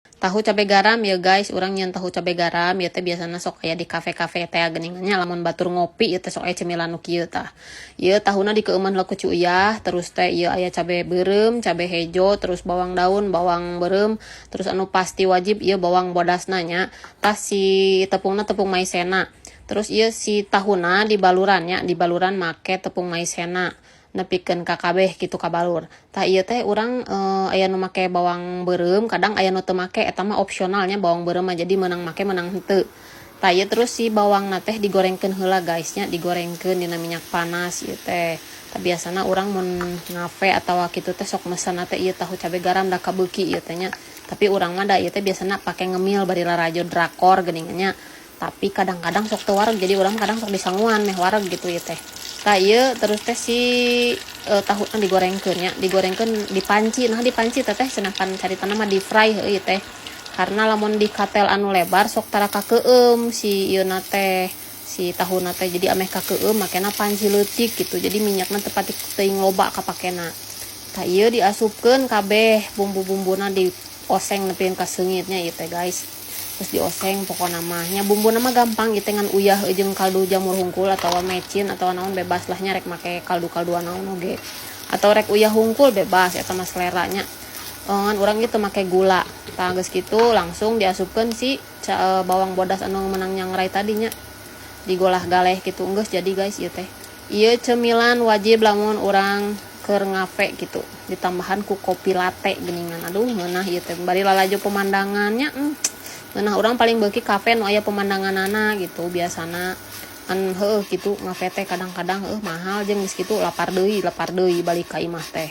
Tahu cabe garam ya guys, urang nyieun tahu cabe garam ya teh biasana sok aya di kafe-kafe teh geuningan nya, lamun batur ngopi ieu teh sok aya cemilan nu kieu tah. Ieu tahuna dikeueuman heula ku Cu Iyah, terus teh ieu aya cabe beureum, cabe hejo, terus bawang daun, bawang beureum, terus anu pasti wajib ieu bawang bodasna nya. Tah, si tepungna tepung maizena. Terus ieu si tahuna dibaluran nya, dibaluran make tepung maizena nepikeun ka kabeh kitu kabalur. Tah, ieu teh urang aya nu make bawang beureum, kadang aya nu teu make, eta mah opsional nya bawang beureum mah, jadi meunang make meunang henteu. Tah, ieu terus si bawangna teh digorengkeun heula guys nya, digorengkeun dina minyak panas ieu teh. Tah, biasana urang mun ngafe atawa kitu teh sok mesenna teh ieu tahu cabe garam, da kabeuki ieu teh nya. Tapi urang mah da ieu teh biasana pake ngemil bari larajo drakor geuningan nya. Tapi kadang-kadang sok teu wareg, jadi urang kadang sok disanguan meh wareg gitu ieu teh. Tah, ieu terus teh si tahuna digorengkeun nya, digorengkeun di panci. Nah, di panci teh cenah pan caritana mah di fry heuh ieu teh. Karena lamun di katel anu lebar sok tara kakeueum si ieuna teh, si tahuna teh, jadi ameh kakeueum makena panci leutik gitu. Jadi minyakna teu pati teuing loba kapakena. Tah, ieu diasupkeun kabeh bumbu-bumbuna, dioseng nepikeun ka seungit nya ieu teh guys. Terus dioseng pokona mah nya, bumbuna mah gampang ieu teh, ngan uyah jeung kaldu jamur hungkul atawa mecin atawa naon bebas lah nya, rek make kaldu-kalduan naon oge. Atau rek uyah hungkul bebas, eta mah selera nya. Ngan urang ieu teu make gula. Tah, geus kitu langsung diasupkeun si bawang bodas anu meunang nyangrai tadi nya. Digolah galeh kitu, geus jadi guys ieu teh. Ieu cemilan wajib lamun urang keur ngafe gitu. Ditambahan ku kopi latte geuningan. Aduh, ngeunah ieu teh bari lalajo pemandangannya. Ngeunah, urang paling beuki kafe nu aya pemandanganana gitu biasana. An heueuh kitu ngafe teh kadang-kadang heueuh mahal jeung geus kitu lapar deui balik ka imah teh.